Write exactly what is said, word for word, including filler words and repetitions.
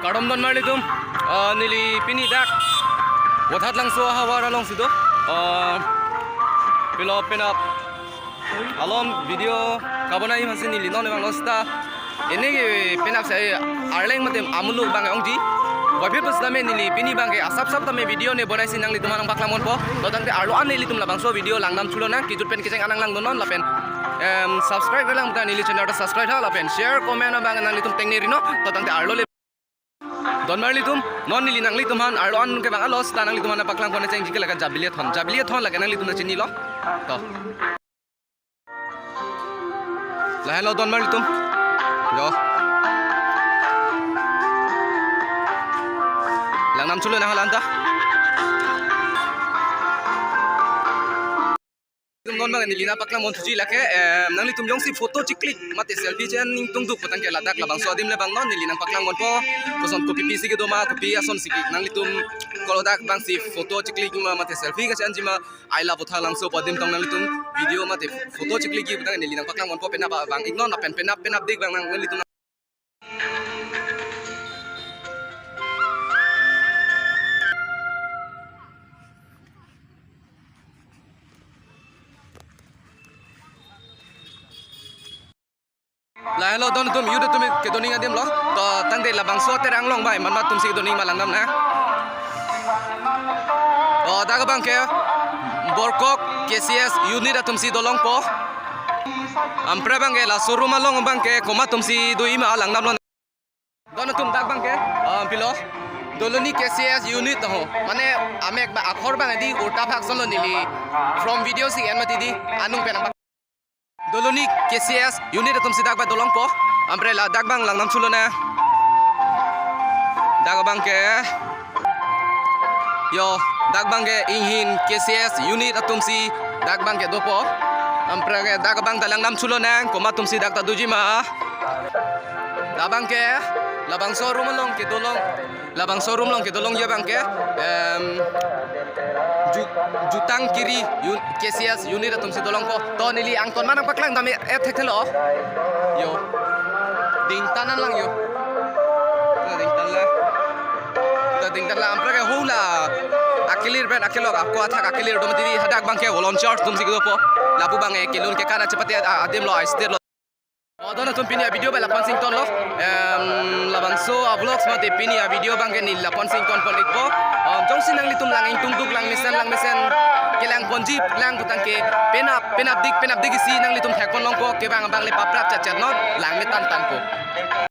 Kardom donmarlitum, ah, neli pini dak Vothatlangso ahavar alongsi do. Ah, pilo penap alom video kabonai masi neli non bang losta. Ini ke penap sai Arleng mate amuluk bang ongji. Wapit pus tame neli pini bang ke asap sap tame video ne bonaisi nanglitum aphan nangpaklang ponpo. To tangte arlo an nelitum labangso video langnam chulo nang, kejut pen kecheng anang langdunnon lapen, em, subscribe lang ta neli channel ta subscribe tha lapen share comment bang nanglitum tengne rino. To tangte arlo le donmarlitum, non neli nanglitum aphan arlo an ke bang alos ta nanglitum aphan nangpaklang pon chengji ke lake Jabilethon. Jabilethon lake nanglitum nangchinilo. To. Lahenlo donmarlitum. Yo. Langnam chulo nang halanta. Tum non bang neli nangpaklang ponthuji lake, em, nanglitum jongsi photo chiklik mate selfie chen ingtungduk putangte ladak labangso adim le bang non neli nangpaklang ponpo. Koson kopi pisi kedo ma, kopi asonsi ke nanglitum kolodak bangsi photo chiklik ma mate selfie kachenji ma, ai la Vothatlangso adim tong nanglitum video mate photo chiklikji putangte neli nangpaklang ponpo penap bang iknon lapen penap penapdik bang nanglitum. Lahenlo don atum, youth atum kedo ning adim lo. To tangte labangso aterang along bai manmat atumsi kedo ning ma langnam nang. To dak abang ke Borkok K C S unit atumsi dolongpo. Ampre bang ke laso room along bang ke komat atumsi doji ma langnamlo. Don atum dak bang ke, ah, pilo. Doloni K C S unit ho. Mane amek ba akhor bang di urta phak sonlo neli from video si en mati di anung penang. Doloni K C S unit atumsi dak ba dolongpo. Ampre ladak bang langnam chulo nang. Dak bang ke. Yo, dak bang ke inghin K C S unit atumsi dak bang ke dopo. Ampre ke dak bang ta langnam chulo nang, komat atumsi dak ta doji ma. Labang ke, labangso room along kedolong, labangso room along kedolongji abang ke, em, Ju-, Jutang Kiri un-, K C S unit atumsi dolongpo. To neli angton ma nangpaklang tame et thekthelo. Yo. Dingtan an lang yo. Ta dingtan la. Ta dingtan la ampre ke hula. Akelir pen akelok ako athak akelir dom tidi hadak bang ke volunteer atumsi kedopo. Lapu bang ke kelun ke kana chepate a-, adim lo, a-state lo. O, don atum pini avideo bai lapu-ansi ingtonlo. Em, labangso avlogs mate pini avideo bang ke neli lapu-ansi ington pon ikpo. Em, jongsi nanglitum lang ingtungduk lang mesen lang mesen kelang ponji lang putangte penap penapdik penapdik isi nanglitum thek pon longpo, kevang abang le paprap chat chat non lang metan tanpo.